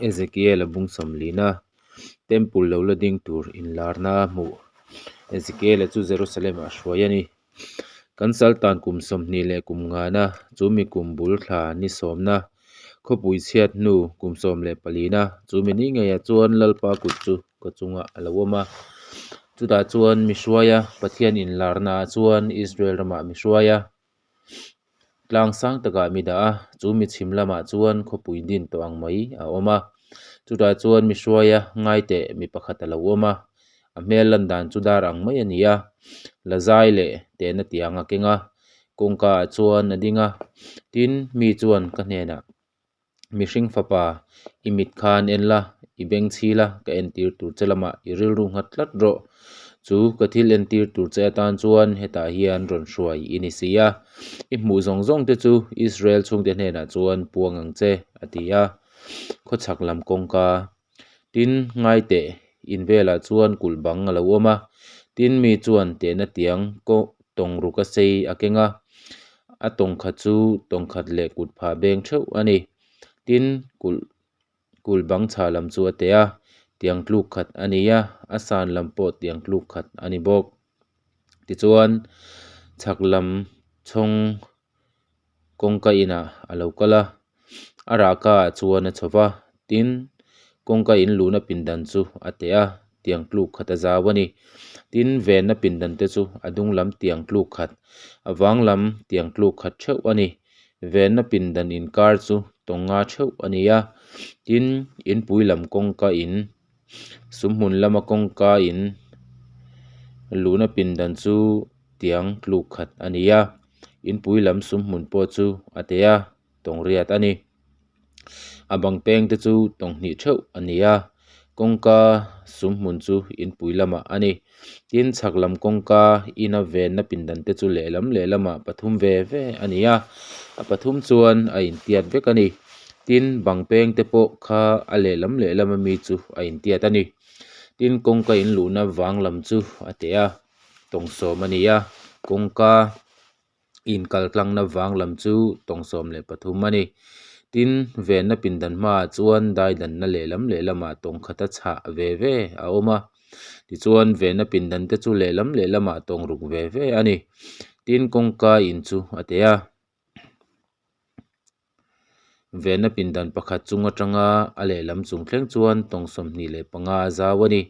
Ezekiel-a bung sawmlina Temple lo la ding tur inlarna a hmuh. Ezekiel-a chu Jerusalem-ah hruai a ni. Kan saltan kum 20 leh kum ngana, chu mi kum bul thla ni sawmna, khawpui chhiat hnu kum 14na, chu mi ni ngeiah chuan Lalpa kut chu ka chungah a lo awm a. Chutah chuan mi hruai a, Pathian inlarnaah chuan Israel ramah mi hruai a. Tlang sang takah mi dah a, chu mi chhim lamah chuan khawpui din tawh ang mai a awm a. Chutah chuan mi hruaia ngai teh mi pakhat a lo awm a, a hmel lan dan chu dar ang mai a ni a, la zai leh tehna tiang a keng a, kawngka ah chuan a ding a. Tin, mi chuan ka hnenah, Mihring fapa, i mit khan en la, i beng chhi la, ka entir tur che lamah i rilru nghat tlat rawh. Chu ka thil entir tur che atan chuan hetah hian rawn hruai i ni si a, i hmuh zawng zawng te chu Israel chhungte hnenah chuan puang ang che, a ti a. Khawchhak lam kawngka Tin, ngai teh, in velah chuan kulh bang a lo awm a. Tin, mi chuan tehna tiang tawng ruk a sei a keng a, a tawng khat chu tawng khat leh kut phah beng theuh a ni. Tin, kulh kulh bang chhah lam chu a teh a, tiang tluk khat a ni a, a san lam pawh tiang tluk khat a ni bawk. Tichuan, chhak lam chhawng kawngka inah a lo kal a, a rahka ah chuan a chho va, tin kawngka in luhna pindan chu a teh a, tiang tluk khat a zau a ni. Tin venna pindan te chu a dung lam tiang tluk khat, a vang lam tiang tluk khat theuh a ni. Venna pindan inkar chu tawng nga theuh a ni a, tin inpui lam kawngka in sumhmun lama kawngka in luhna pindan chu tiang tluk khat a ni a. Inpui lam sumhmun pawh chu a teh a, tawng riat a ni. A bang peng te chu tawng hnih theuh a ni a, kawngka sumhmun chu inpui lamah a ni. Tin, chhak lam kawngka ina venna pindan te chu lehlam lehlamah pathum ve ve a ni a, a pathum chuan a intiat vek a ni. Tin, bang peng te pawh kha a lehlam lehlama mi chu a intiat a ni. Tin, kawngka inluhna vang lam chu a teh a. Tawng sawm a ni a, kawngka inkal tlangna vang lam chu tawng 13 a ni. Tin, venna pindan hmaah chuan daidanna lehlam lehlamah tawng khata chhah ve ve a awm a. Tichuan, venna pindan te chu lehlam lehlamah tawng ruk ve ve a ni. Tin, kawngka in chu a teh a. Venna pindan pakhat chung atanga a lehlam chung thleng chuan tawng 25 a zau a ni.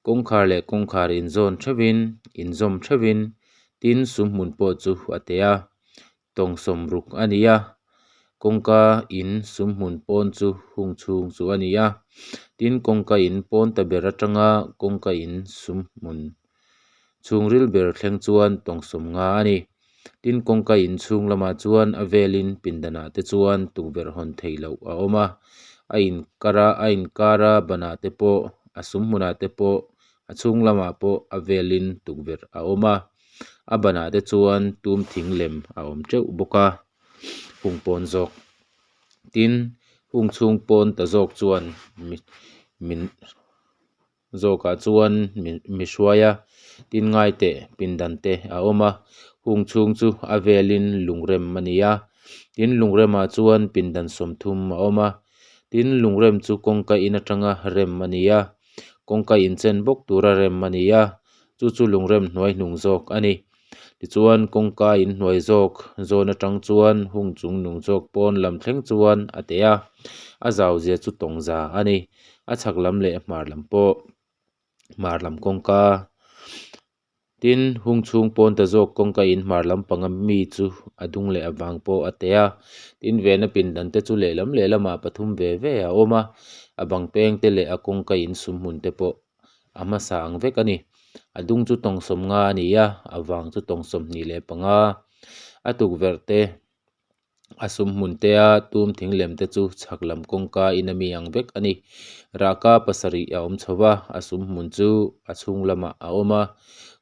Kawngkhar leh kawngkhar inzawn theuhin, inzawm theuhin tin sumhmun pawh chu a teh a, tawng 60 a ni a. Kawngka in sumhmun pawn chu hung chhung chu a ni a. Tin, kawngka in pawn ta ber atanga kawngka in sumhmun chhungril ber thleng chuan tawng 50 a ni. Tin, kawngka inchhung lamah chuan a velin pindanah te chuan tukverh hawn theih loh a awm a, a inkar a, a inkar a banah te pawh, a sum hmunah te pawh, a chhung lamah pawh a velin tukverh a awm a, a banah te chuan tum thing lem a awm teuh bawk a, hung pawn zawk. Tin, hung chhung pawn ta zawk chuan mi min. Zawkah chuan mi hruai a, tin ngai teh pindan te a awm a, hung chhung chu a velin lungrem a ni a, tin lungremah chuan pindan 30 a awm a, tin lungrem chu kawngka in atanga rem a ni a, kawngka inchen bawk tura rem a ni a, chu chu lungrem hnuai hnung zawk a ni. Tichuan kawngka in hnuai zawk zawn atang chuan hung chung nung zawk pawn lam thleng chuan a teh a, a zau zia chu tawng za a ni. A chhak lam leh hmar lam pawh hmar lam kawngka tin hung chhung pawn ta zawk kawngka in hmar lam panga mi chu a dung leh avang pawh a teh a, tin vena pindan te chu lehlam lehlamah pathum ve ve a awm a, a bang peng te leh a kawngka in sumhmun te pawh a hmasa ang vek a ni. A dung chu tawng 50 a ni a, a vang chu tawng 25. A tukverh te, a sum hmun te a tum thing lem te chu chhak lam kawngka in a mi ang vek a ni. Rahka pasarih a awm chho va, a sum hmun chu a chhung lamah a awm a.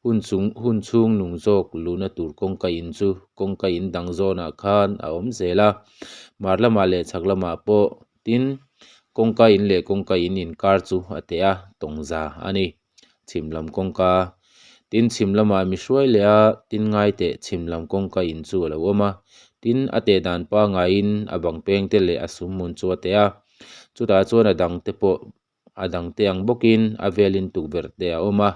Hun chung hun chhung nung zawk luhna tur kawngka in chu kawngka in dang zawnah khan a awm zel a. Hmar lamah leh chhak lamah pawh Tin, kawngka in leh kawngka in inkar chu a teh a, tawng za a ni. Chhim lam kawngka. Tin, chhim lamah mi hruai leh a, tin ngai teh chhim lam kawngka in chu a lo awm a. Tin, a teh dan pangaiin a bang peng te leh a sum hmun chu a teh a. Chutah chuan a dangte pawh a dangte ang bawkin a velin tukverh te a awm a,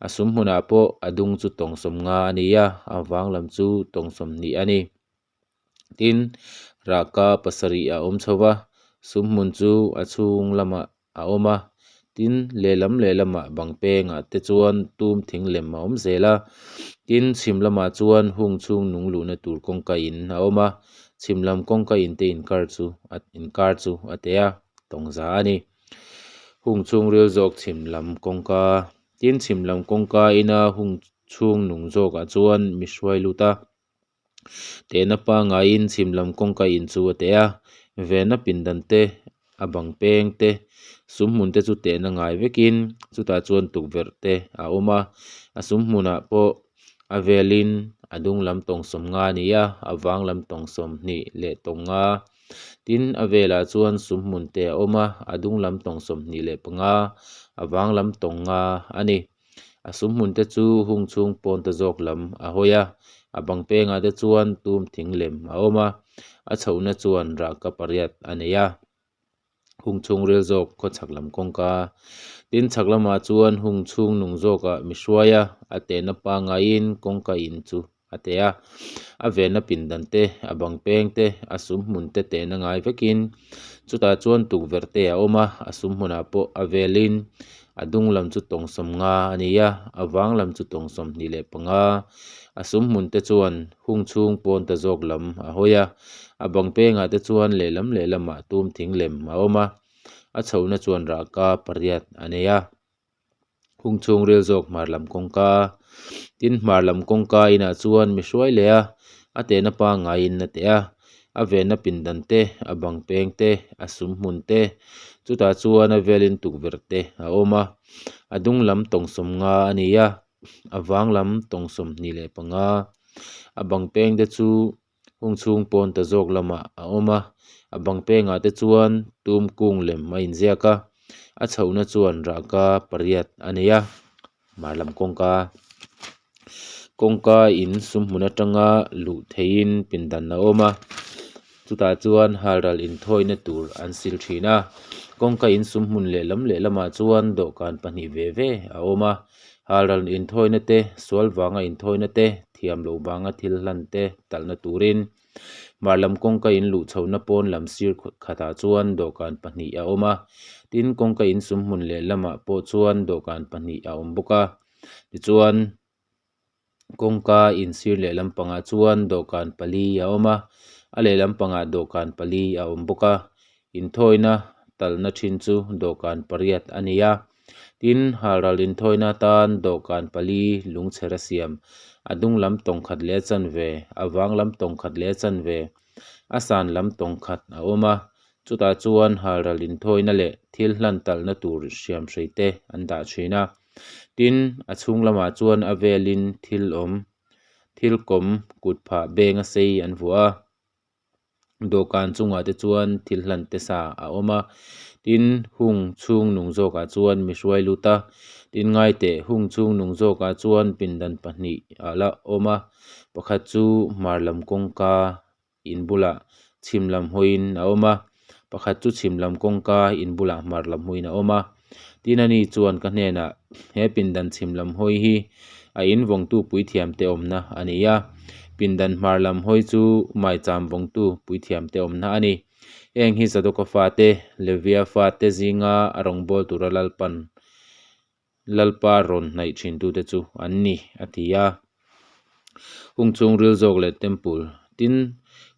a sum hmunah pawh a dung chu tawng 50 a ni a, a vang lam chu tawng 20 a ni. Tin, rahka pasarih a awm chho va, sum hmun chu a chhung lamah a awm a, tin, lehlam lehlamah bang pengah te chuan tum thing lem a awm zel a, tin, chhim lamah chuan hung chhung nung luhna tur kawngka in a awm a, chhim lam kawngka in te inkar chu inkar chu a teh a, tawng za a ni. Hung chhung ril zawk chhim lam kawngka, tin, chhim lam kawngka ina hung chhung nung zawkah chuan mi hruai lut a. Tehna pangaiin chhim lam kawngka in chu a teh a, venna pindan te, a bang peng te, sum hmun te chu tehna ngai vekin chutah chuan tukverh te a awm a, a sum hmunah pawh a velin a dung lam tawng 50 a ni a, a vang lam tawng 20 leh tawng nga. Tin, a velah chuan sum hmun te a awm a, a dung lam tawng 25, a vang lam tawng nga a ni. A sum hmun te chu hung chhung pawn ta zawk lam a hawi a, a bang pengah te chuan tum thing lem a awm a, a chhohna chuan rahka pariat a nei a. Hung chhung ril zawk khaw chhak lam kawngka. Tin, chhak lamah chuan hung chhung nung zawkah mi hruai a, a tehna pangaiin kawngka in chu a teh a, a venna pindan te, a bang peng te, a sum hmun te tehna ngai vekin chutah chuan tukverh te a awm a, a sum hmunah pawh a velin a dung lam chu tawng 50 a ni a, a vang lam chu tawng 25, a sum hmun te chuan hung chhung pawn ta zawk lam a hawi a, a bang pengah te chuan lehlam lehlamah tum thing lem a awm a, a chhohna chuan rahka pariat a nei a. Hung chhung ril zawk hmar lam kawngka. Tin, hmar lam kawngka inah chuan mi hruai leh a, a tehna pangaiin a teh a, a venna pindan te, a bang peng te, a sum hmun te, chutah chuan a velin tukverh te a awm a. A dung lam tawng 50 a ni a, a vang lam tawng 25. A bang peng te chu Hung chhung pawn ta zawk lamah a awm a, a bang pengah te chuan tum kung lem a inziak a, a chhohna chuan rahka pariat a nei a, hmar lam kawngka kawngka in sum hmun atanga luh theihin pindan a awm a, chutah chuan halral inthawina tur an sil thin a, kawngka in sum hmun lehlam lehlamah chuan dawhkan pahnih ve ve a awm a. Halral inthawina te, sual vanga inthawina te, thiam loh vanga thil hlan te talhna turin hmar lam kawngka in luh chhohna pawn lam sir khatah chuan dawhkan pahnih a awm a, tin kawngka in sum hmun leh lamah pawh chuan dawhkan pahnih a awm bawk a, tichuan kawngka in sir leh lampangah chuan dawhkan pali a awm a, a leh lampangah dawhkan pali a awm bawk a, inthawina talhna thin chu dawhkan pariat a ni a. Tin, halral inthawina atan dawhkan pali lungchher a siam. A dung lam tawng khat leh a chanve, a vang lam tawng khat leh a chanve, a san lam tawng khat a awm a. Chutah chuan halral inthawina leh thil hlan talhna tur hriamhrei te an dah thin a. Tin, a chhung lamah chuan a velin thil awm, thil kawm, kutphah benga sei an vuah a. Dawhkan chungah te chuan thil hlan te sa a awm a, tin hung chhung nung zawkah chuan mi hruai lut a, tin ngai teh hung chhung nung zawkah chuan pindan pahnih a la awm a, pakhat chu hmar lam kawngka in bulah chhim lam hawiin a awm a, pakhat chu chhim lam kawngka in bulah hmar lam hawiin a awm a, tin ani chuan ka hnenah he pindan chhim lam hawi hi a in vawngtu puithiamte awmna a ni a, pindan hmar lam hawi chu maicham vawngtu puithiamte awmna a ni. Heng hi Zadoka fate, Levia fate zinga a rawngbâwl tura Lalpan Lalpa rawn hnaih thintute chu an ni, a ti a. Hung chhung ril zawk leh temple tin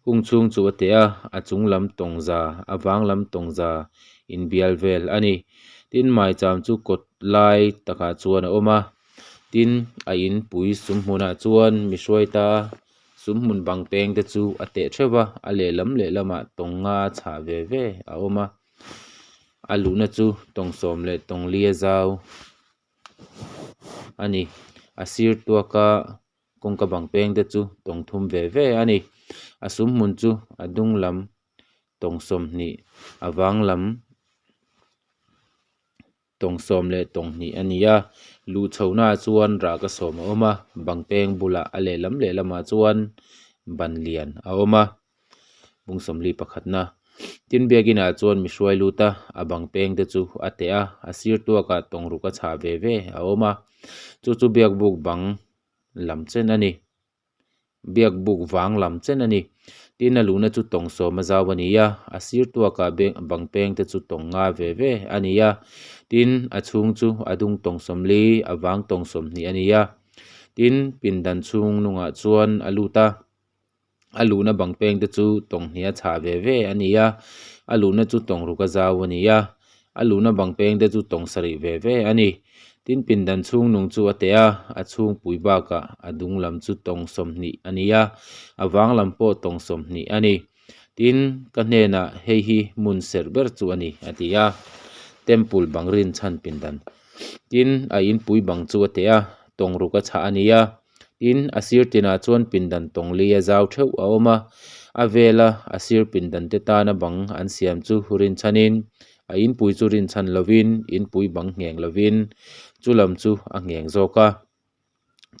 hung chhung chu a teh a, a chung lam tawng za, a vang lam tawng za inbial vel a ni. Tin, maicham chu kawt lai takah chuan a awm a, tin, a inpui sum hmunah chuan mi hruai ta a, sum hmun bang peng te chu a teh theuh va, a lehlam lehlamah tawng nga chhah ve ve a awm a, a luhna chu tawng sawm leh tawng li a zau a ni. A sir tuaka kawngka bang peng te chu tawng thum ve ve a ni. A sum hmun chu a dung lam tawng 20 a vang lam tawng sawm leh tawng hnih a ni a. Luh chhohnaah chuan rahka sawm a awm a, bang peng bulah a lehlam lehlamah chuan ban lian a awm a. Bung 41 na. Tin, biakinah chuan mi hruai lut a, a bang peng te chu a teh a, a sir tuakah tawngruk a chhah ve ve a awm a, chu chu biakbuk bang lam chen a ni. Biakbuk vang lam chen a ni. Tin, a luhna chu tawng sawm a zau a ni a, a sir tuakah bang peng te chu tawng nga ve ve a ni a. Tin, a chhung chu a dung tawng sawmli, a vang tawng 20 a ni a. Tin, pindan chhung nungah chuan a lut a. A luhna bang peng te chu tawng hnih a chhah ve ve a ni a, a luhna chu tawng ruk a zau a ni a, a luhna bang peng te chu tawng sarih ve ve a ni. Tin pindan chhung nung chu a teh a, a chhungpui bakah a dung lam chu tawng 20 a ni a, a vang lam pawh tawng 20 a ni. Tin, ka hnenah hei hi hmun serh ber chu a ni, a ti a. Temple bang rinchhan pindan. Tin, a inpui bang chu a teh a, tawng ruk a chhah a ni a. Tin, a sir tinah chuan pindan tawng li a zau theuh a awm a, a vela a sir pindan te tana bang an siam chu rinchhanin, a inpui chu rinchhan lovin, inpui bang ngheng lovin chu lam chu a ngheng zawk a.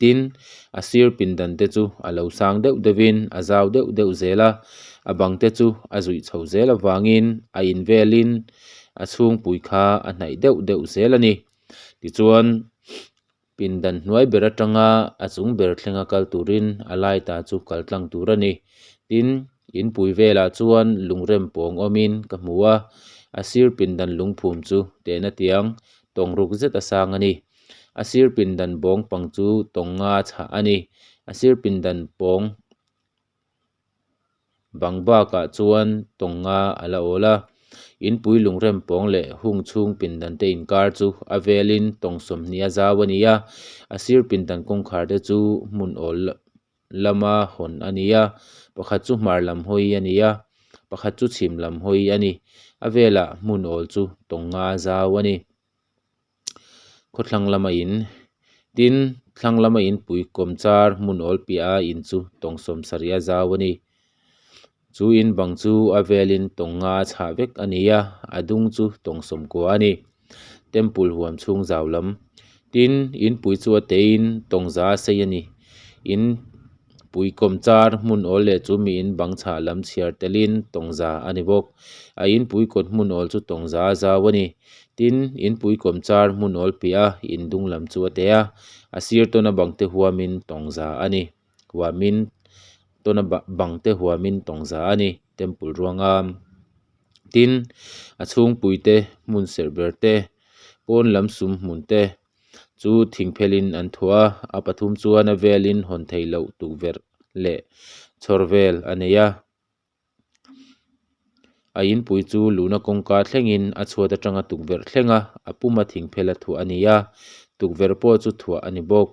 Tin, a sir pindan te chu a lo sang deuh deuhin a zau deuh deuh zel a, a bang te chu a zuih chho zel avangin a invelin a chhungpui kha a hnaih deuh deuh zel a ni. Tichuan. Pindan hnuai ber atanga a chung ber thlenga kal turin a lai ta chu kal tlang tur a ni. Tin, inpui velah chuan lungrem pawng awmin ka hmu a, a sir pindan lungphum chu tehna tiang tawng ruk zet a sang a ni. A sir pindan bawng pang chu tawng nga chhah a ni. A sir pindan pawng Bang bakah chuan tawng nga a la awl a, inpui lungrem pawng leh hung chhung pindan te inkar chu a velin tawng 20 a zau a ni a, a sir pindan kawngkhar te chu hmun awl lama hawn a ni a, pakhat chu hmar lam hawi a ni a, pakhat chu chhim lam hawi a ni, a velah hmun awl chu tawng nga a zau a ni. Khawthlang lama in, tin thlang lama inpui kawm char hmun awl piah a in chu tawng 70 a zau a ni. Chu in bang chu a velin tawng nga a chhah vek a ni a, a dung chu tawng 90 a ni. Temple huam chhung zau lam, tin inpui chu a teiin tawng za a sei a ni. In pui kawm char hmun awl leh chu mi in bang chhah lam chhiar telin tawng za a ni bawk. A inpui kawt hmun awl chu tawng za a zau a ni. Tin, inpui kawm char hmun awl piah a in dung lam chu a teh a, a sir tawna bang te huamin tawng za a ni. Huamin tawna bang te huamin tawng za a ni, temple ruanga. Tin, a chhungpui te, hmun serh ber te, pawn lam sum hmun te chu thingphelin an thuah a, a pathum chuan a velin hawn theih loh tukverh leh chhawr vel a nei a. A inpui chu luhna kawngka thlengin a chhuat atanga tukverh thlenga a puma thingphel a thuah a ni a, tukverh pawh chu thuah a ni bawk.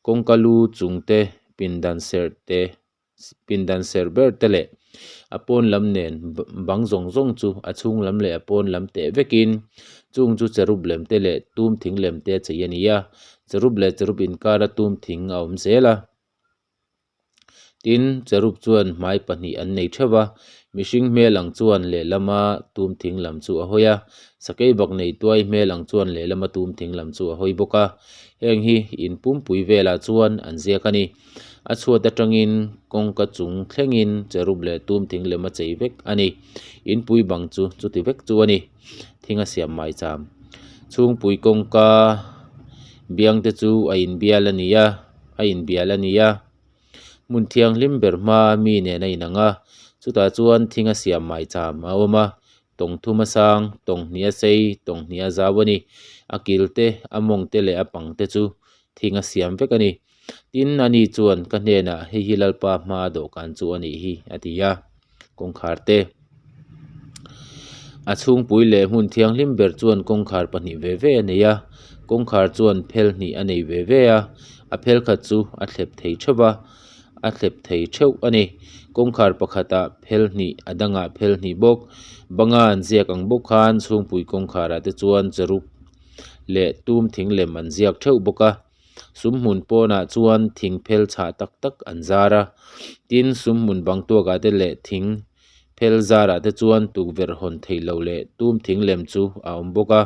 Kawngka lu chung te, pindan serh te, pindan serh ber te leh a pawn lam nen bang zawng zawng chu a chhung lam leh a pawn lam teh vekin chung chu cherub lem te leh tum thing lem te a chei a ni a, cherub leh cherub inkara tum thing a awm zel a. Tin, cherub chuan hmai pahnih an nei theuh va, mihring hmel ang chuan lehlama tum thing lam chu a hawi a, sakei bak nei tuai hmel ang chuan lehlama tum thing lam chu a hawi bawk a. Heng hi in pumpui velah chuan an ziak a ni. A chhuat atangin kawngka chung thlengin cherub leh tum thing lem a chei vek a ni. Inpui bang chu chuti vek chu a ni. Thing a siam mai cham. Chhungpui kawngka biang te chu a inbial a ni a. a inbial a ni a, hmun thianghlim ber hma mi nen a inang a, chutah chuan thing a siam maicham a awm a, tawng thum a sang, tawng hnih a sei, tawng hnih a zau a ni, a kil te, a mawng te leh a pang te chu thing a siam vek a ni. Tin, ani chuan ka hnenah hei hi Lalpa hmaa dawhkan chu a nih hi a ti a, kawngkhar te. A chhungpui leh hmun thianghlim ber chuan kawngkhar pahnih ve ve a nei a, kawngkhar chuan phel hnih a nei ve ve a, a phel khat chu a thlep thei theuh va, a thlep thei theuh a ni. Kawngkhar pakhatah phel hnih a dangah phel hnih bawk, banga an ziak ang bawk khan chhungpui kawngkharah te chuan cherub leh tum thing lem an ziak theuh bawk a. Sumhmun pawnah chuan thing phel chhah tak tak an zar a, tin sumhmun bang tuakah te leh thing phel zarah te chuan tukverh hawn theih loh leh tum thing lem chu a awm bawk a,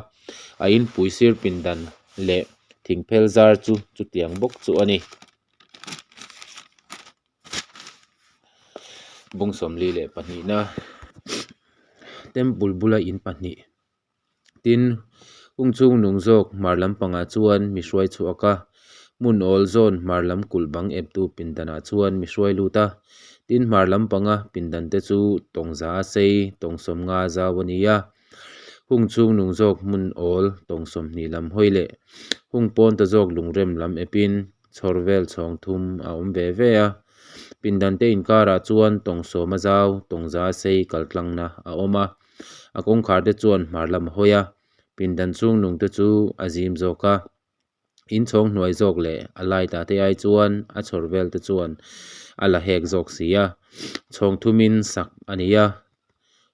a inpui sir pindan leh thing phel zar chu chutiang bawk chu a ni. Bung 42 na. Temple bula in pahnih. Tin, hung chhung nung zawk hmar lampangah chuan mi hruai chhuak a, hmun awl zawn hmar lam kulh bang eptu pindanah chuan mi hruai lut a. Tin, hmar lampanga pindan te chu tawng za a sei, tawng sawmnga zau a ni a. Hung chhung nung zawk hmun awl tawng 20 lam hawi leh hung pawn ta zawk lungrem lam epin chhawr vel chhawng thum a awm ve ve a. Pindan te inkarah chuan tawng sawm a zau, tawng za a sei kaltlangna a awm a. A kawngkhar te chuan hmar lam a hawi a, pindan chhung nung te chu a zim zawk a. In chhawng hnuai zawk leh a light ah te ai chuan a chhawr vel te chuan a la hek zawk si a, chhawng thumin sak a ni a,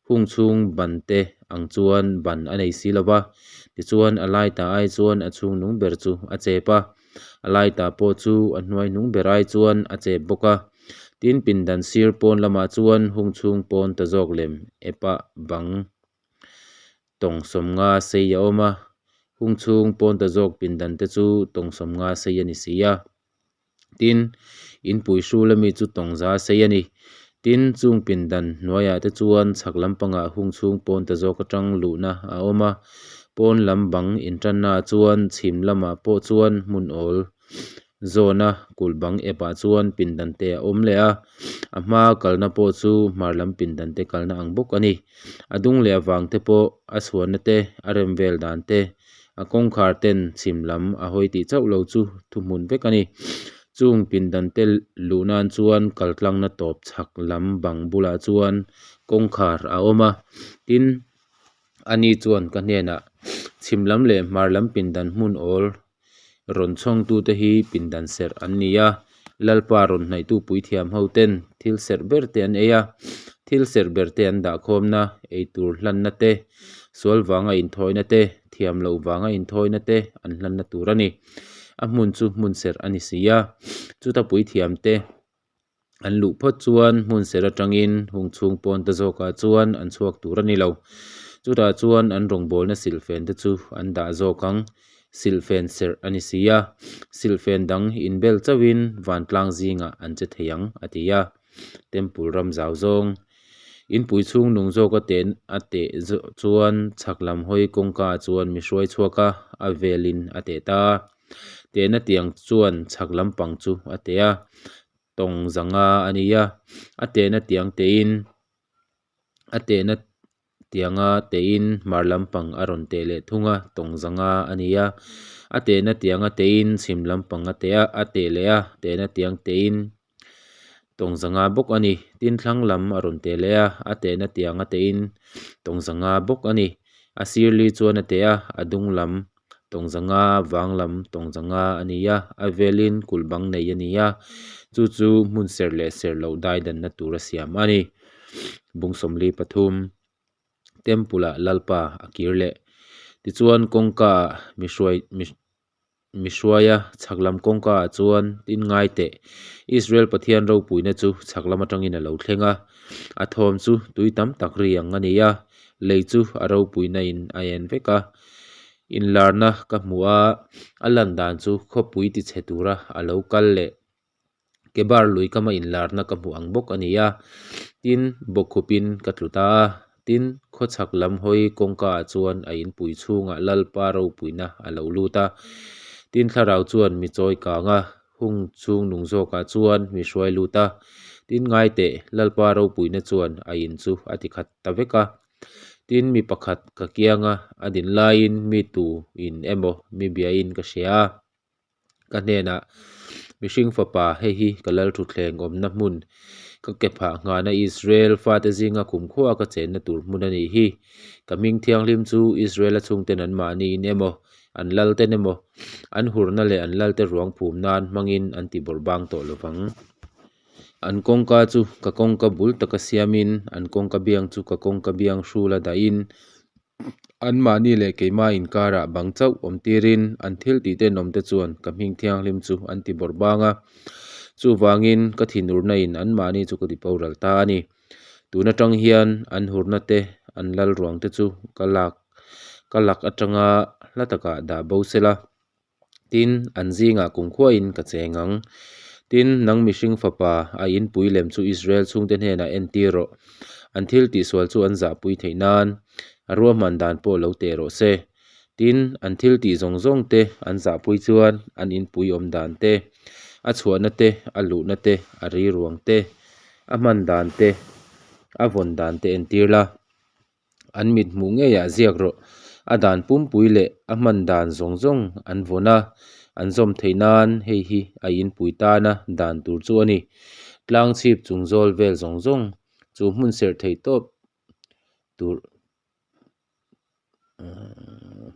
hung chhung ban te ang chuan ban a nei si lo va, tichuan a light ah ai chuan a chhung nung ber chu a chep a, a light ah pawh chu a hnuai hnung ber ai chuan a chep bawk a, tin pindan sir pawn lamah chuan hung chhung pawn ta zawk lem epah bang tawng 50 sei a awm a, hung chhung pawn ta zawk pindan te chu tawng 50 sei a ni si a. Tin, inpui hrul ami chu tawng za sei a ni. Tin, chung pindan hnuaiah te chuan chhak lampangah hung chhung pawn ta zawk atang luhna a awm a, pawn lam bang intannaah chuan chhim lamah pawh chuan hmun awl Zawna kulh bang epah chuan pindan te a awm leh a, a hma kalna pawh chu hmar lam pindan te kalna ang bawk a ni. A dung leh avang te pawh a chhuahna te, a rem vel dan te, a kawngkhar ten chhim lam a hawi tih chauh lo chu thuhmun vek a ni. Chung pindan te luh nan chuan kaltlangna tawp chhak lam bang bulah chuan kawngkhar a awm a, tin, ani chuan ka hnenah chhim lam leh hmar lam pindan hmun awl Rawn chhawngtute hi pindan serh an ni a, Lalpa rawn hnaihtu puithiam ho ten thil serh ber te an ei a, thil serh ber te an dahkhawmna, eitur hlanna te, sual vanga inthawina te, thiam loh vanga inthawina te an hlanna tur a ni. A hmun chu hmun serh a ni si a, chuta puithiam te An luh phawt chuan hmun ser atangin hung chhung pawn ta zawkah chuan an chhuak tur a ni lo. Chutah chuan an rawngbawlna silhfen te chu an dah zawk ang. Silhfen serh a ni si a, silhfen dang inbel chauhin vantlang zingah an che thei ang, a ti a. Temple ram zau zawng inpui chhung nung zawk a teh a teh chuan chhak lam hawi kawngka ah chuan mi hruai chhuak a, a velin a teh ta a. Tehna tiang chuan chhak lampang chu a teh a, tawng zanga a ni a, a tehna tiang tein a tehna tianga tein hmar lampang a rawn teh leh thung a, tawng zanga a ni a, a tehna tianga tein chhim lampang a teh a, a teh leh a, tehna tiang tein tawng zanga bawk a ni. Tin thlang lam a rawn teh leh a, a tehna tianga tein tawng zanga bawk a ni. A sir li chuan a teh a, a dung lam tawng zanga vang lam tawng zanga a ni a, a velin kulh bang nei a ni a, chu chu hmun serh leh serh loh dai danna tur a siam a ni. Bung 43 Temple ah Lalpa a kir leh. Tichuan kawngka ah mi hruai mi mi hruai a, chhak lam kawngka ah chuan tin ngai teh. Israel Pathian ropuina chu chhak lam atangin a lo thleng a, a thawm chu tui tam tak ri ang a ni a, lei chu a ropuina in a en vek a. Inlarna ka hmu a, a lan dan chu khawpui tichhe tura a lo kal leh Kebar lui kama inlarna ka hmuh ang bawk a ni a, tin, bawkkhupin ka tlu ta a, tin, khawchhak lam hawi kawngka ah chuan a inpui chhungah Lalpa ropuina a lo lut a, tin, thlarau chuan mi chawi kang a, hung chhung nung zawkah chuan mi hruai lut a, tin, ngai teh, Lalpa ropuina chuan a in chu a ti khat ta vek a. Tin, mi pakhat ka kianga a din laiin mi tu in emaw mi biain ka hria a, ka hnenah, Mihring fapa, hei hi ka lal thutthleng awmna hmun, ka ke phah nghahna Israel fate zinga kumkhua ka chenna tur hmun a nih hi. Ka hming thianghlim chu Israel-a chhungten anmahniin emaw, an lalten emaw, an hurna leh an lalte ruang phum nan hmangin an ti bawrhbang tawh lo vang. An kawngka chu ka kawngka bul taka siamin, an kawngka biang chu ka kawngka biang hrula dahin, anmahni leh keimah inkarah bang chauh awm tirin an thil tih tenawmte chuan ka hming thianghlim chu an ti bawrh bang a. Chuvangin ka thinurna in anmahni chu ka ti boral ta a ni. Tun atang hian an hurna te, an lal ruang te chu ka lak ka lak atanga hla takah dah bo sela. Tin, an zingah kumkhuain ka cheng ang. Tin, nang mihring fapa, a inpui lem chu Israel chhungte hnenah entir rawh. An thil tihsual chu an zahpui theih nan a ruahman dan pawh lo teh rawh se. Tin, an thil tih zawng zawng te an zahpui chuan an inpui awm dan te, a chhuahna te, a luhna te, a riruang te, a hman dan te, a vawn dan te entir la. An mit hmuh ngeiah ziak rawh. A dan pumpui leh a hman dan zawng zawng an vawn a, an zawm theih nan hei hi a inpui tana dan tur chu a ni. Tlang chhip chung zawl vel zawng zawng chu hmun serh theih tawp tur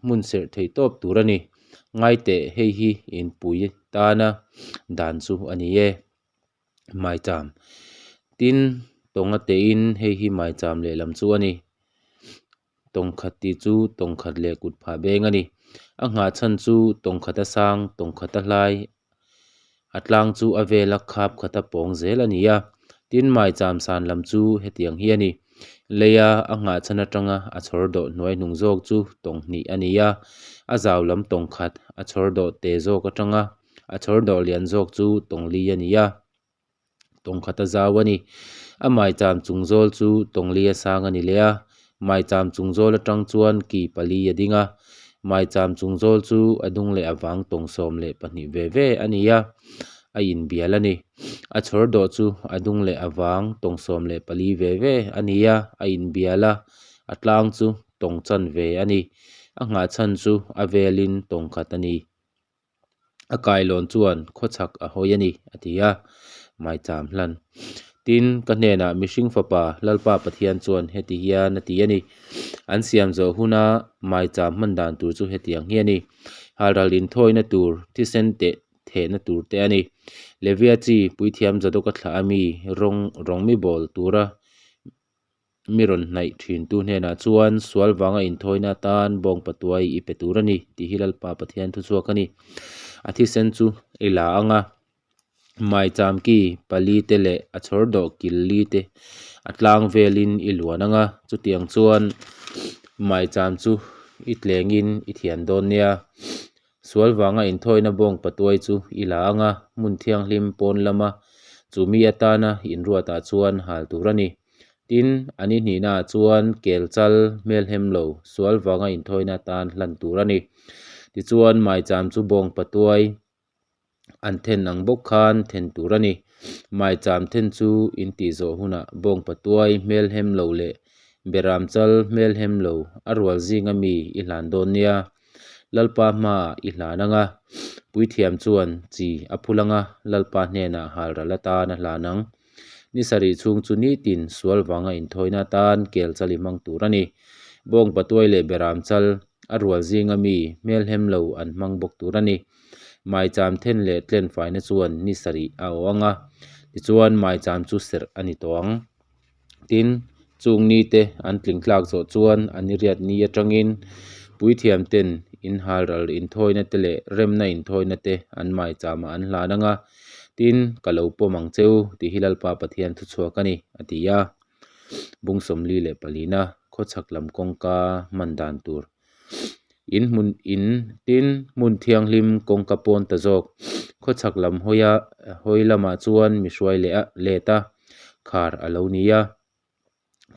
hmun serh theih tawp tur a ni. Ngaiteh hei hi inpui tana dan chu a ni e. Maicham. Tin, tawng a tein hei hi maicham lehlam chu a ni. Tawng khat tih chu tawng khat leh kut phah beng a ni. A nghah chhan chu tawng khat a sang, tawng khat a hlai, a tlang chu a vela khap khat a pawng zel a ni a. Tin, maicham san lam chu hetiang hi a ni. Leia a nghah chhan atanga a chhawr dawh hnuai hnung zawk chu tawng hnih a ni a. A zau lam tawng khat a chhawr dawh te zawk atanga A chhawr dawh lian zawk chu tawngli a ni a, tawng khat a zau a ni. A maicham chung zawl chu tawngli a sang a ni leh a, maicham chung zawl atang chuan ki pali a ding a. Maicham chung zawl chu a dung leh a vang tawng 12 ve ve a ni a, a inbial a ni. A chhawr dawh chu a dung leh a vang tawng 14 ve ve a ni a, a inbial a, a tlang chu tawng chanve a ni. A nghah chhan chu a velin tawng khat a ni. A kailawn chuan khawchhak a hawi a ni, a ti a, maicham hlan. Tin, ka hnenah mihring fapa Lalpa Pathian chuan heti hian a ti a ni, An siam zawh huna maicham hman dan tur chu hetiang hi a ni, Halral inthawina tur, thisen teh thehna tur te a ni. Levia chi puithiam Zadoka thlah a mi rawng rawng mi bawl tura Mi rawn hnaih thintu hnenah chuan sual vanga inthawina atan bawng patuai i pe tur a ni tih hi Lalpa Pathian thuchhuak a ni. A thisen chu i la ang a, maicham ki pali te leh a chhawr dawh kil li te a tlang velin i luan ang a, chutiang chuan maicham chu i tlengin i thian dawn nia. Sual vanga inthawina bawng patuai chu i la ang a, hmun thianghlim pawn lama chu mi atana inruatah chuan hal tur a ni. Tin, a ni hnihnaah chuan kel chal hmelhem lo sual vanga inthawina atan hlan tur a ni. Tichuan, maicham chu bawng patuai an then ang bawk khan then tur a ni. Maicham then chu intih zawh hunah bawng patuai hmelhem lo leh beram chal hmelhem lo a rual zinga mi i hlan dawn nia. Lalpa hmaah i hlan ang a, puithiam chuan chi a phul ang a, Lalpa hnenah halral atan a hlan ang. Ni sarih chhung chu nitin sual vanga inthawina atan kel chal i hmang tur a ni. Bawng patuai leh beram chal a rual zinga mi hmelhem lo an hmang bawk tur a ni. Maicham then leh tlen faina chuan ni sarih a awh ang a, tichuan maicham chu serh a ni tawh ang. Tin, chung nite an tling tlak zawh chuan a niriat ni atangin puithiam ten inhalral inthawina te leh remna inthawina te an maicham ah an hlan ang a, tin, ka lo pawm ang che u tih hi Lalpa Pathian thuchhuak a ni, a ti a. Bung 44na khawchhak lam kawngka hman dan tur. In hmun in tin hmun thianghlim kawngka pawn ta zawk. Khawchhak lam hawia hawi lamah chuan mi hruai leh a let a, khar a lo ni a.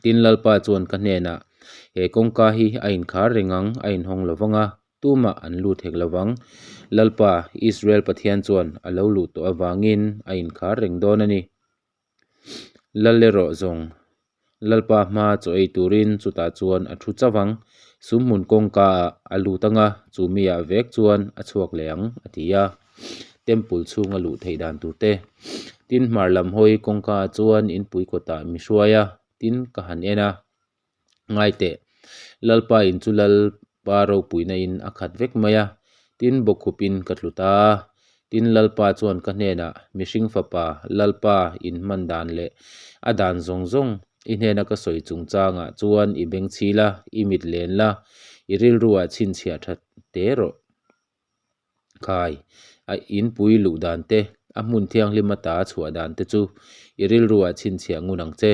Tin Lalpa chuan ka hnenah, He kawngka hi a inkhar reng ang, a inhawng lo vang a, tumah an lut hek lo vang. Lalpa, Israel Pathian chuan a lo luh tawh avangin a inkhar reng dawn a ni. Lal erawh zawng Lalpa hma chaw ei turin chutah chuan a thu chauh ang, sumhmun kawngka ah a lut ang a, chu mi ah vek chuan a chhuak leh ang, a ti a. Temple chhunga luh theih dan tur te. Tin hmar lam hawi kawngka ah chuan inpui kawtah mi hruai a, tin ka han en a. Ngai teh, Lalpa in chu Lalpa ropuina in a khat vek mai a, tin bawkkhupin ka tlu ta a. Tin Lalpa chuan ka hnenah, Mihring fapa, Lalpa in hman dan leh a dan zawng zawng i hnena ka sawi chungchangah chuan i beng chhi la, i mit len la, i rilruah chhinchhiah tha te rawh. Khai, a inpui luh dan te, a hmun thianghlim ata a chhuah dan te chu i rilruah chhinchhiah ngun ang che.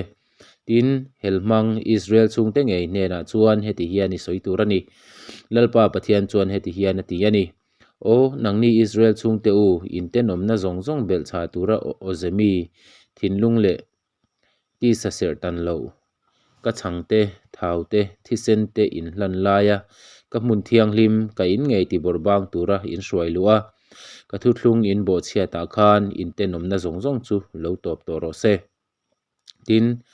Tin, helhmang Israel chhungte ngei hnenah chuan heti hian i sawi tur a ni. Lalpa Pathian chuan heti hian a ti a ni. Aw, nangni Israel chhungte u, in tenawmna zawng zawng belhchhah tura awze mi thinlung leh tisa serh tan loh, ka chhang te, thau te, thisen te in hlan laia ka hmun thianghlim ka in ngei ti bawrhbang tura in hruai luh a, ka thuthlung in bawhchhiatah khan in tenawmna zawng zawng chu lo tawp tawh rawh se. Tin,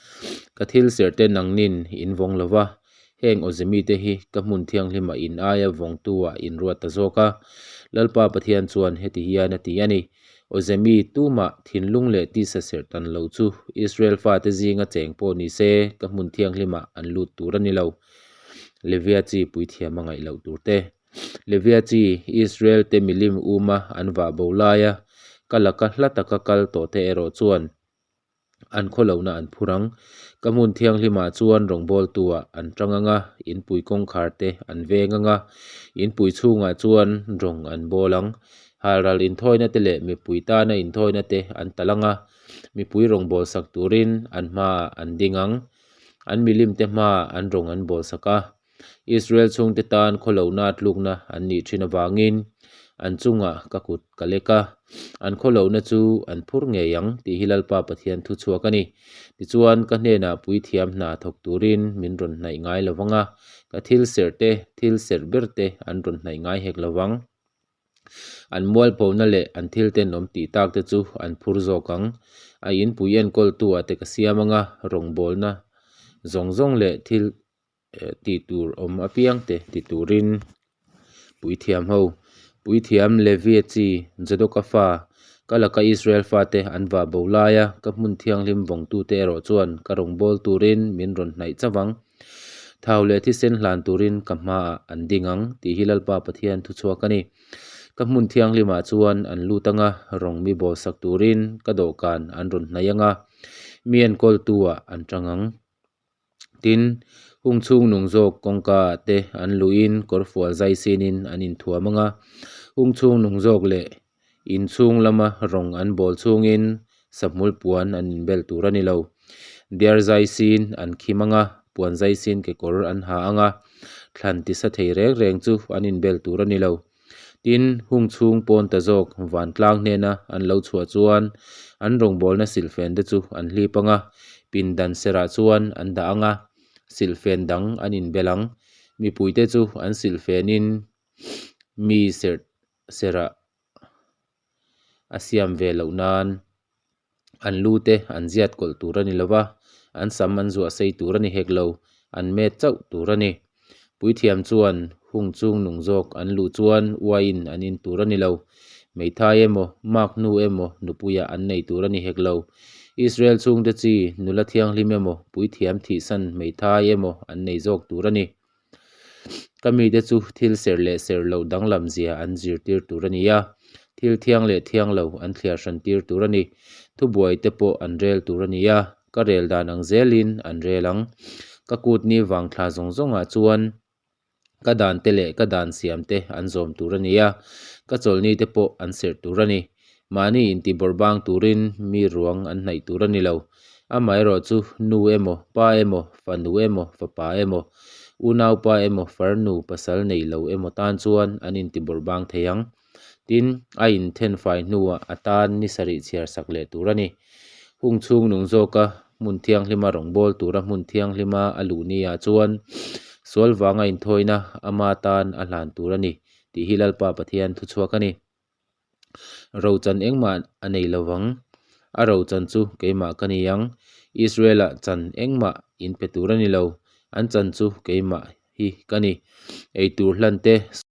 ka thil serh te nangnin in vawng lo va, heng awze mite hi ka hmun thianghlimah in aia vawngtu-ah in ruat ta zawk a. Lalpa Pathian chuan heti hian a ti a ni, Awze mi tumah thinlung leh tisa serh tan lo chu Israel fate zinga cheng pawh ni se ka hmun thianghlimah an lut tur a ni lo. Levia chi puithiam a ngaih loh tur te. Levia chi Israel te milim uma an vah bo laia ka laka hla taka kal tawh te erawh chuan an khawlohna an phur ang. Ka hmun thianghlimah chuan rawngbawltuah an tang ang a, inpui kawngkhar te an veng ang a, inpui chhungah chuan rawng an bawl ang. Halral inthawina te leh mipui tana inthawina te an talh ang a, mipui rawngbawlsak turin an hmaah an ding ang. An milimte hmaah an rawng an bawlsak a. Israel chhungte tan khawlohna tlukna an nih thin avangin an chungah ka kut ka lek a, an khawlohna chu an phur ngei ang tih hi Lalpa Pathian thu chhuak a ni. Tichuan, ka hnenah puithiam hna thawk turin min rawn hnaih ngai lo vang a, ka thil serh te, thil serh ber te an rawn hnaih ngai hek lo vang. An mualphona leh an thil tenawm tih tak te chu an phur zawk ang. A inpui enkawltu ah te ka siam ang a, rawngbawlna zawng zawng leh thil tih tur awm apiang te ti turin puithiam ho, puithiam Levia chi Zadoka fa, ka laka Israel fate an vah bo laia ka hmun thianghlim vawngtute erawh chuan ka rawngbâwl turin min rawn hnaih chauh ang. Thau leh thisen hlan turin ka hmaah an ding ang tih hi Lalpa Pathian thuchhuak a ni. Ka hmun thianghlimah chuan an lut ang a, rawng mi bawlsak turin ka dawhkan an rawn hnaih ang a, mi enkawltu-ah an tang ang. Tin, hung chhung nung zawk kawngka ah te an luhin kawrfual zai sinin an inthuam ang a, hung chhung nung zawk leh inchhung lama rawng an bawl chhungin sahmul puan an inbel tur a ni lo. Diar zai sin an khim ang a, puan zai sin kekawr an ha ang a, thlan tisa thei reng reng chu an inbel tur a ni lo. Tin, hung chhung pawn ta zawk vantlang hnena an lo chhuah chuan an rawngbawlna silhfen te chu an hlip ang a, pindan serah chuan an dah ang a, silhfen dang an inbel ang. Mipuite chu an silhfenin mi serh serah a siam ve loh nan an lu te an ziat kawlh tur a ni lo va, an sam an zuah sei tur a ni hek lo, an met chauh tur a ni. Puithiam chuan hung chung nung zawk an luh chuan uaiin an in tur a ni lo. Meithai emaw, mak hnu emaw nupuiah an nei tur a ni hek lo. Israel chhungte chi nula thianghlim emaw, puithiam thihsan meithai emaw an nei zawk tur a ni. Ka mite chu thil serh leh serh loh danglam zia an zirtir tur a ni a, thil thiang leh thiang lo an thliar hran tir tur a ni. Thubuai te pawh an rel tur a ni a, ka rel dan ang zelin an rel ang. Ka kut ni vang thla zawng zawngah chuan ka dan te leh ka dan siam te an zawm tur a ni a, ka chawlhni te pawh an serh tur a ni. Mahni intibawrhbang turin mi ruang an hnaih tur a ni lo. Amaherawhchu, nu emaw, pa emaw, fanu emaw, fapa emaw, unaupa emaw, farnu, pasal nei lo emaw tan chuan an intibawrhbang thei ang. Tin, a inthenfai hnuah a tan ni sarih chhiar sak leh tur a ni. Hung chhung nung zawka hmun thianghlima rawngbâwl tura hmun thianghlima a luh niah chuan sual vanga inthawina ama tan a hlan tur a ni tih hi Lalpa Pathian thuchhuak a ni. Rochan engmah a nei lo vang. A rochan chu keimah ka ni ang. Israel-ah chan engmah in pe tur a ni lo. An chan chu keimah hi ka ni. Eitur hlan te.